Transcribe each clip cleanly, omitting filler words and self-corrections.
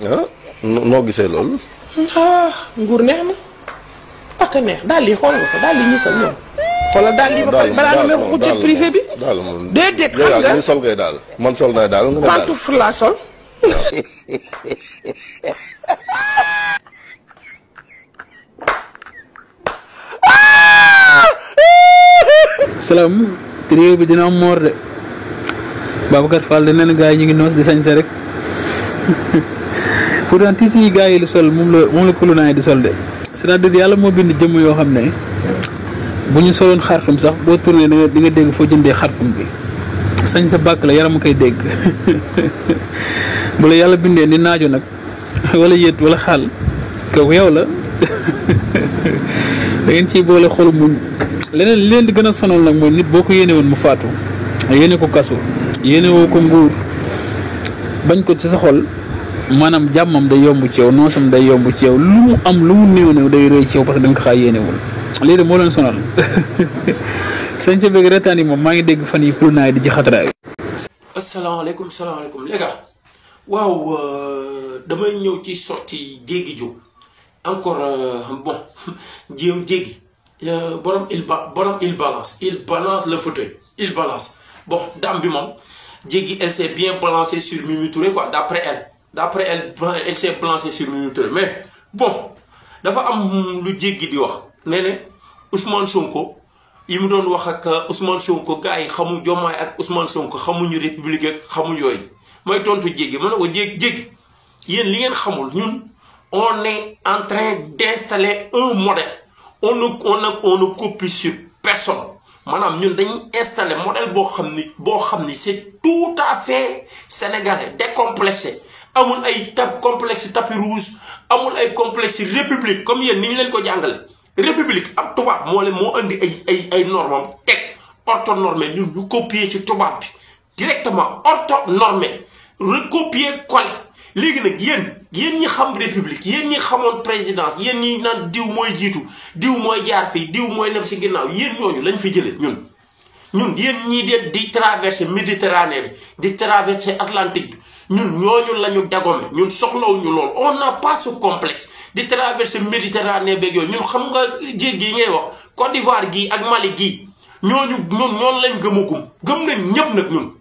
ah noo gisee loolu. ah nguur neex na ak a neex daal di xool nga ko daal di ñi sol ñoom. xoolal daal di ba pare balaa nga may ko ci privé bi. daal moom déedéet xam nga sol ngay daal man sol naa daal nga ne daal pantoufle laa sol. salaam trio bi dina am moor de Babacar Fall de nee na gars yi ñu ngi noos di sañse rek pourtant tissu yi gars yi lu sol moom la kulunaa yi di sol de c'est-à-dire yàlla moo bind jëmm yoo xam ne bu ñu soloon xarfum sax boo tourné di nga dégg foo jëndee xarfum bi sañ sa bàkk la yaram a koy dégg bu la yàlla bindee ni naajo nag wala yéet wala xaal kooku yow la da ngeen ciy boole xolu muñ leneen li leen di gën a sonal nag mooy nit boo ko yéene woon mu faatu yéene ko kaso yéene woo ko nguur bañ ko ci sa xol maanaam jàmmam day yomb ci yow noosam day yomb ci yow lu mu am lu mu néew néew day rëy ci yow parce que da nga ko xaay yéenewul lii de moo leen sonal sañ sa bëgg retaan yi moom maa ngi dégg fan yi pour naay di ci xatraay. asalaamaaleykum les gars waaw damay ñëw ci sorti Diégui Diop encore bon Diégui borom il balance le fauteuil il balance bon dame bi moom Diégui elle s'est bien balancée sur Mimi Touré quoi d'après elle s'est balancée sur Mimi Touré mais bon dafa am lu Diégui di wax nee ne Ousmane Sonko yi mu doon wax ak Ousmane Sonko gars yi xamu Diomaye ak Ousmane Sonko xamuñu république ak xamuñu yooyu mooy tontu Diégui ma ne ko Diégui yéen li ngeen xamul ñun on est en train d'installer un modèle on ne copie sur personne maanaam ñun dañuy installer modèle boo xam ni c'est tout à fait sénégalais décomplexé amul ay complexe tapis rouge amul ay complexe république comme yéen ni ñu leen ko jàngale république ab tubaab moo indi ay normam teg orthonormé ñun ñu copier ci tubaab bi directement orthonormé recopier coller léegi nag yéen ñi xam république yéen ñi xamoon présidence yéen ñi naan diw mooy jiitu diw mooy jaar fii diw mooy nekk si ginnaaw yéen ñooñu lañ fi jëlee ñun yéen ñii di traverser Méditerranée bi di traverser Atlantique bi ñun ñooñu la ñu dagome ñun soxlawuñu loolu on n'a pas ce complexe di traverser Méditerranée beeg yooyu ñun xam nga jéeg yi ngay wax Côte d'Ivoire gii ak Mali gii ñooñu lañ gëmagum gëm nañ ñëpp nag ñun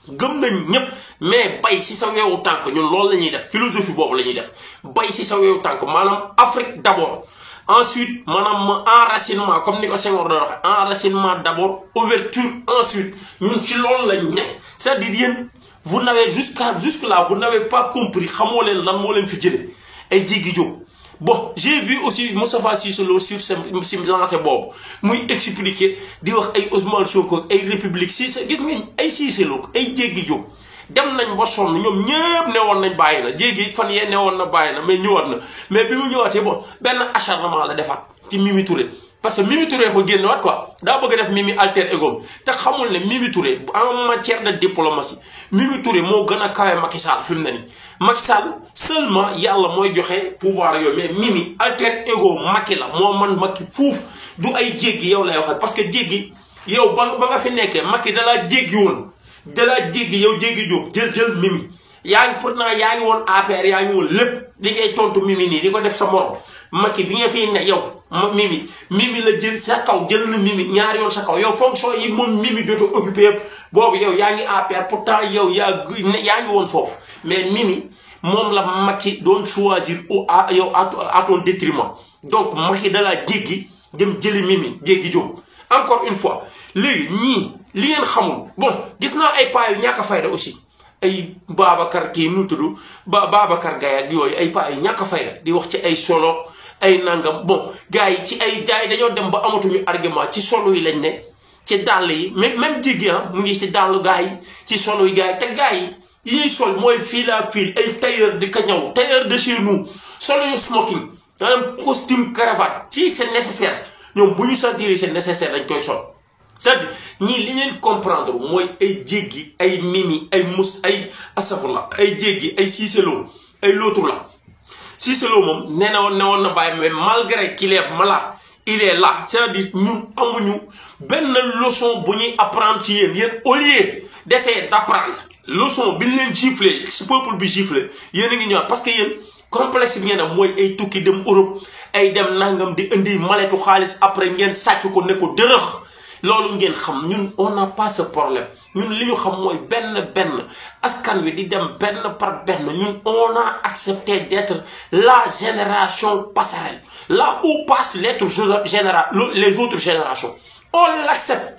gëm nañ ñëpp mais bay si sa weewu tànk ñun loolu la ñuy def philosophie boobu la ñuy def bay si sa weewu tànk maanaam Afrique d'abord ensuite maanaam enracinement comme ni ko Senghor doon waxee enracinement d'abord ouverture ensuite ñun ci loolu lañ ne c'est-à-dire yéen vous n'avez jusque là vous n'avez pas compris xamoo leen lan moo leen fi jëlee ay Diégui Diop bon j'ai vu aussi Moustapha Cissé Lo sur si lancé boobu muy expliquer di wax ay Ousmane Sonko ay république Cissé gis nga ay Cissé Lo ay Diégui Diop dem nañ ba sonn ñoom ñëpp ne woon nañ bàyyi na Diégui fan yee ne woon na bàyyi na mais ñëwaat na mais bi mu ñëwaatee bon benn acharnement la defaat ci Mimi Touré parce que Mimi Touré ko génnewaat quoi daa bëgg a def Mimi alter ego te xamul ne Mimi Touré en matière de diplomatie Mimi Touré moo gën a kawe Macky Sall fi mu ne nii Macky Sall seulement yàlla mooy joxe pouvoir yooyu mais Mimi alter ego Macky la moo man Macky fuuf du ay Diégui yow lay waxal parce que Diégui yow ba nga fi nekkee Macky dalaa jéggi woon dalaa jéggi yow Diégui Diop jël Mimi yaa ngi pourtant yaa ngi woon APR yaa ngi woon lépp li ngay tontu Mimi nii di ko def sa morom Macky bi nga fi ne yow Mimi la jël sa kaw jël na Mimi ñaari yoon sa kaw yow fonction yi moom Mimi jot a occupé yëpp boobu yow yaa ngi APR pourtant yow yaa ngi woon foofu mais Mimi moom la Macky doon choisir yow à ton détriment donc Macky dalaa jéggi dem jëli Mimi Diégui Diop encore une fois léegi ñii li ngeen xamul bon gis naa ay paa yu ñàkk a fayda aussi ay Babacar kii nu tudd Babacar Gaye ak yooyu ay paa yu ñàkk a fayda di wax ci ay solo ay nangam bon gars yi ci ay gars yi dañoo dem ba amatuñu argument ci solo yi lañ ne ci dàll yi même Diégui mu ngi ci dàllu gars yi ci solo yi gars yi te gars yi ñuy sol mooy fil à fil ay tailleur di ka ñaw tailleur de chez nous solo yu smoking maanaam costume cravate si c'est nécessaire ñoom bu ñu sentir c'est nécessaire dañ koy sol c'est-à-dire ñii li ngeen comprendre mooy ay Diégui ay Mimi ay ay asafula ay Diégui ay Cissé Lo ay l'autre là Cissé Lo moom nee na woon na bàyyi mais malgré qu'il est malade il est là c'est-à-dire ñun amuñu benn leçon bu ñuy apprendre ci yéen au lieu d'essayer d'apprendre leçon bi ñu leen giflé si peuple bi giflé yéen a ngi ñëwaat parce que yéen complexe bi ngeen am mooy ay tukki dem Europe ay dem nangam di indi maletu xaalis après ngeen sàcc ko ne ko dërëx loolu ngeen xam ñun on n'a pas ce problème ñun li ñu xam mooy benn askan wi di dem benn par benn ñun on a accepté d'être la génération passerelle là où passent les autres générations on l'accepte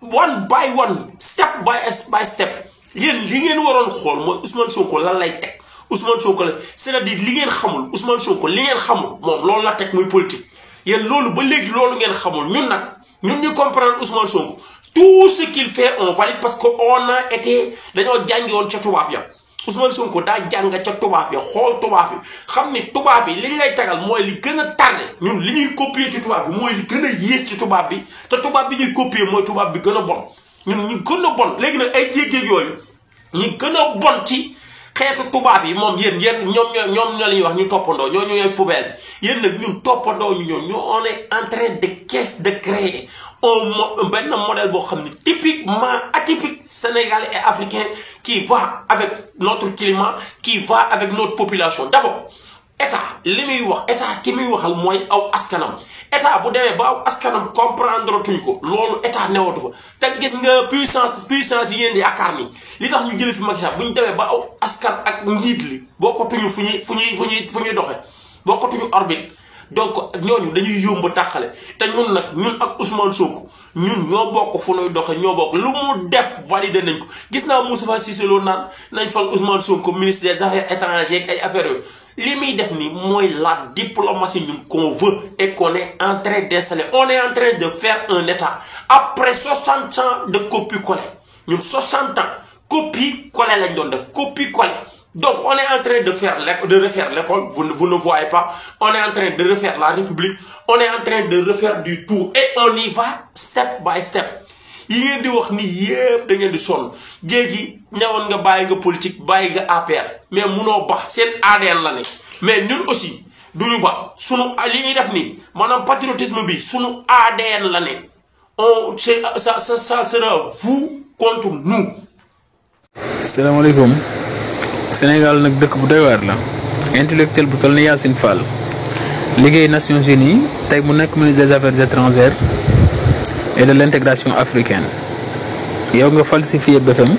one by one step by step yéen li ngeen waroon xool mooy Ousmane Sonko lan lay teg Ousmane Sonko la c'est-à-dire li ngeen xamul Ousmane Sonko li ngeen xamul moom loolu la teg muy politique yéen loolu ba léegi loolu ngeen xamul ñun nag ñun ñu comprendre Ousmane Sonko tout ce qu'il fait on valide parce que on a été dañoo jàngi woon ca tubaab ya Ousmane Sonko daa jàng ca tubaab ya xool tubaab bi xam ni tubaab bi li ñu lay tagal mooy li gën a tardé ñun li ñuy copier ci tubaab bi mooy li gën a yées ci tubaab bi te tubaab bi ñuy copier mooy tubaab bi gën a bon ñun ñu gën a bon léegi nag ay jéeg yooyu ñi gën a bon ci xeetu tubaab yi moom yéen ñoom ñoo la ñuy wax ñu toppandoo ñoo ñooy poubelle yéen nag ñun toppandoo ñu on est en train de créer benn modèle boo xam ne typiquement atypique sénégalais et africain qui va avec notre climat qui va avec notre population d'abord état li muy wax état ki muy waxal mooy aw askanam état bu demee ba aw askanam comprendre tuñ ko loolu état newatu fa te gis nga puissance yi ngeen di yaakaar ni li tax ñu jëlee fi Macky Sall bu ñu demee ba aw askan ak njiit li bokkatuñu fu ñuy doxe bokkatuñu orbite donc ñooñu dañuy yomb tàqale te ñun nag ñun ak Ousmane Sonko ñun ñoo bokk fu ñuy doxe ñoo bokk lu mu def validé nañ ko gis naa Moustapha Cissé Lo naan nañ fal Ousmane Sonko ministre des affaires étrangères ay affaires yooyu li muy def ni mooy la diplomatie ñun qu'on veut et qu'on est en train d'installer on est en train de faire un état après 60 ans de copie-coller ñun 60 ans copie-coller lañ doon def copie-coller donc on est en train de refaire l'école vous ne voyez pas on est en train de refaire la République on est en train de refaire du tout et on y va step by step yi ngeen di wax ni yépp da ngeen di sonn jéegi newoon nga bàyyi nga politique bàyyi nga APR mais munoo bax seen ADN la ne mais ñun aussi duñu ba sunu li ñuy def nii maanaam patriotisme bi sunu ADN la ne on ça sera vous contre nous. salaamaaleykum Sénégal nag dëkk bu doy waar la intellectuel bu toll ni Yacine Fall liggéey Nations Unies tey mu nekk ministre des affaires étrangères et de l'intégration africaine yow nga falsifié BFM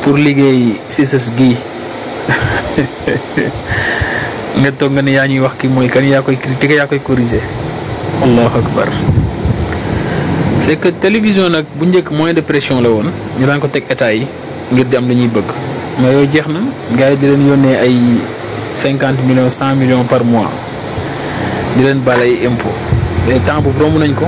pour liggéey CICES gii nga toog nga ne yaa ñuy wax kii mooy kan yaa koy critiquer yaa koy corriger allahu akbar c'est que télévision nag bu njëkk moyen de pression la woon ñu daan ko teg état yi ngir di am li ñuy bëgg mais yooyu jeex na gars yi di leen yónnee ay 50 millions 100 millions par mois di leen baal ay impôts te temps boobu romb nañ ko.